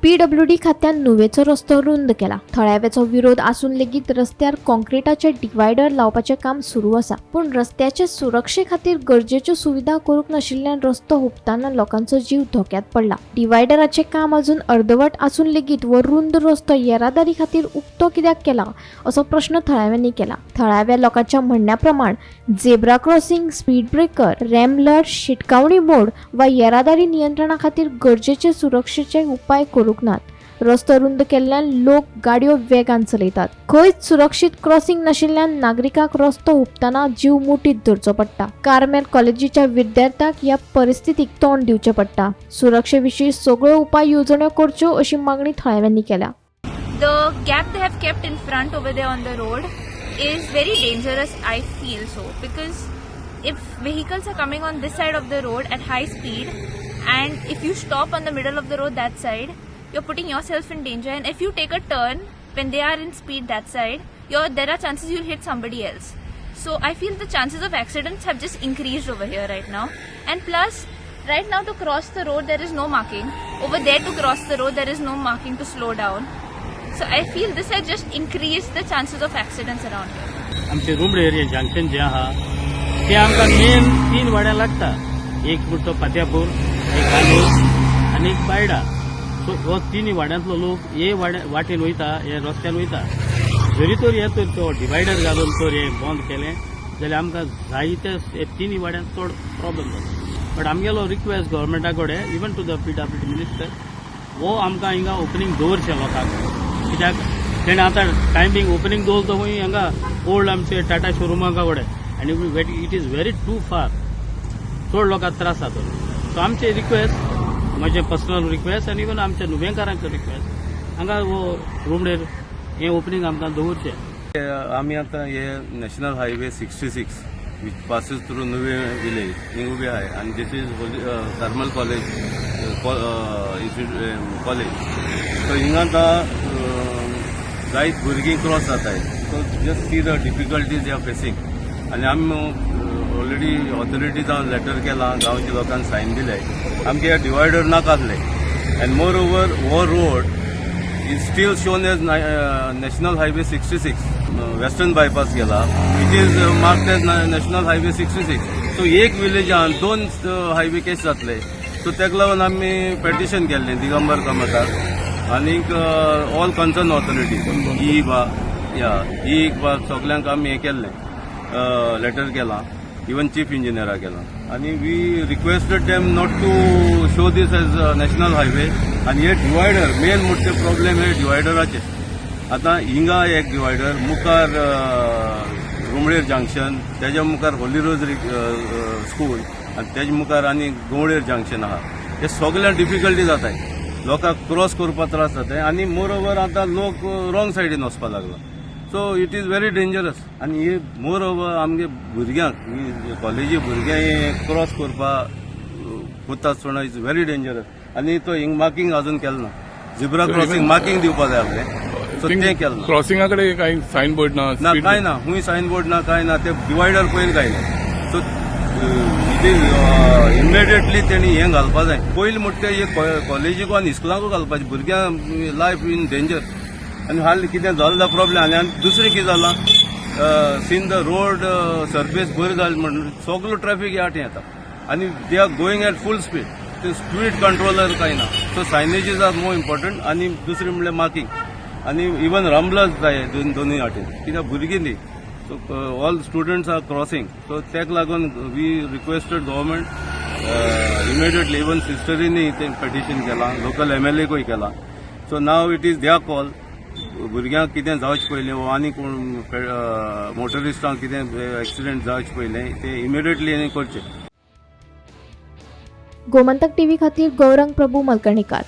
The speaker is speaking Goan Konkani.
पीडब्ल्यूडी खात्यान नुवेचो रस्तो रुंद केला. थळाव्याचो विरोध आसून लेगीत रस्त्यार कॉन्क्रिटाचे डिवायडर लावपाचें काम सुरू आसा. पूण रस्त्याचे सुरक्षे खातीर गरजेच्यो सुविधा करूंक नाशिल्ल्यान रस्तो हुपतना लोकांचो जीव धोक्यात पडला. डिवायडराचें काम अजून अर्दवट आसून लेगीत हो रुंद रस्तो येरादारी खातीर उक्तो कित्याक केला, असो प्रश्न थळाव्यांनी केला. थळाव्या लोकांच्या म्हणण्या प्रमाण zebra crossing, speed breaker, rambler, शिटकावणी बोर्ड वा येरादारी नियंत्रणा खातीर गरजेचे सुरक्षेचे उपाय करूंक नात. रस्तो रुंद केल्ल्यान लोक गाडयो वेगान चलयतात. खंयच सुरक्षीत क्रॉसिंग नाशिल्ल्यान नागरिकांक रस्तो हुपतना जीव मुठीत धरचो पडटा. कार्मेल कॉलेजीच्या विद्यार्थ्यांक ह्या परिस्थितीक तोंड दिवचें पडटा. सुरक्षे विशीं सगळ्यो उपाय येवजण्यो करच्यो, अशी मागणी थळाव्यांनी केल्या. The gap they have kept in front over there on the road is very dangerous, I feel so, because if vehicles are coming on this side of the road at high speed and if you stop on the middle of the road that side, you're putting yourself in danger, and if you take a turn when they are in speed that side, there are chances you'll hit somebody else. So I feel the chances of accidents have just increased over here right now. And plus, right now to cross the road there is no marking. Over there to cross the road there is no marking to slow down. So I feel this has just increased the chances of accidents around here. आमचे रुमडे एरिया जंक्शन जे आहा ते आमकां मेन तीन वाड्या लागता. एक म्हणटा तो पात्यापूर, एक कानूर आनी एक बायडा. सो हो तिनूय वाड्यांतलो लोक हे वाड्या वाटेन वयता, हे रस्त्यान वयता. जरी तर हे तर तो डिवायडर घालून तर हे बंद केलें जाल्यार आमकां जायते हे तिनूय वाड्यांत चड प्रॉब्लम जाता. बट आमगेलो रिक्वेस्ट गव्हर्मेंटा कडेन, even to the PWD minister, हो आमकां हिंगा ओपनींग दवरचें लोकांक. कित्याक तेणें आतां टायमींग ओपनींग दवरता खंय? हांगा ओल्ड आमचे टाटा शोरुमा कडेन आनी it is very too far. चड लोकांक त्रास जाता. सो आमचे रिक्वेस्ट, म्हजें पर्सनल रिक्वेस्ट आनी इवन आमच्या नुवेंकारांचो रिक्वेस्ट, हांगा हो रुमडेर हें ओपनींग आमकां दवरचें. आमी आतां हे National Highway 66, which passes through Nuvem village, हिंग उबे आहाय आनी this is Carmel College. So हिंगा आतां जायत भुरगीं क्रॉस जाताय. So just see the difficulties they are facing. आनी आमी ऑलरेडी ऑथॉरिटीजान लेटर केलां, गांवच्या लोकांक सायन दिले. आमगे हे डिवायडर नाका आसले. एंड मोर ओवर, हो road is still shown as National Highway 66. Western Bypass गेला, which is marked as National Highway 66. So एक विलेजान दोन हायवे केश जातले? सो तेका लागून आमी पेटिशन केल्लें दिगंबर कामताक आनीक ऑल कन्सर्न ऑथॉरिटी, ई बा या ई बा, सगल्यांक आमी हें केल्लें, लेटर केलां, इवन चीफ इंजिनियराक केलां आनी we requested them not to show this as national highway. आनी हे डिवायडर मेन मोठे प्रॉब्लेम हे डिवायडराचे. आतां हिंगा एक डिवायडर, मुखार रुमळेर जंक्शन, तेज्या मुखार होली रोजरी स्कूल आनी तेज्या मुखार आनी गवळेर जंक्शन आहा. हे सगळ्यांक डिफिकल्टी जाताय, लोकांक क्रॉस करपाक त्रास जाताय. आनी मोर ओवर आतां लोक रॉंग सायडीन वचपाक लागला, so it is very dangerous. आनी हे मोर ओवर आमगे भुरग्यांक, कॉलेजी भुरग्यांक क्रॉस करपाक पुता आसतना is very dangerous. आनी तो हिंग मार्किंग अजून केलें ना. झिब्रा क्रॉसिंग मार्किंग दिवपा जाय आसलें, सो तें केलें ना. क्रॉसिंगा कडेन काही सायन बोर्ड ना? ना, काय ना, हुंय सायन बोर्ड ना, काय ना. ते डिवायडर पयलीं घायले. सो it is immediately तेणी हें घालपा जाय. पयलीं म्हणटा ते हे कॉलेजीक आनी इस्कुलांकूय घालपाचें. भुरग्यां लायफ इन डेंजर. आनी हाल कितें जालें प्रॉब्लेम. आनी आनी दुसरें कितें जालां, सीन the road surface बरी जाली म्हणून सगलो ट्रॅफीक ह्या वाटेन येता आनी they are going at full speed. ते स्पीड कंट्रोलर काय ना. So signages are more important. आनी दुसरें म्हणल्यार मार्किंग आनी इवन रंबलर्स जाय दोनूय वाटेन, कित्याक भुरगीं न्ही, so all students are crossing. So तेका लागून we requested government immediately. Even सिस्टरींनी ते पेटिशन केलां, लोकल एमएलएकूय केलां. So now it is their call. भुरग्यांक कितें जावचें पयलीं वो आनी कोण मोटरिस्टांक कितें एक्सिडेंट जावचें पयलीं ते इमिडिएटली करचें. गोमंतक टीव्ही खातीर गौरंग प्रभू मलकर्णीकार.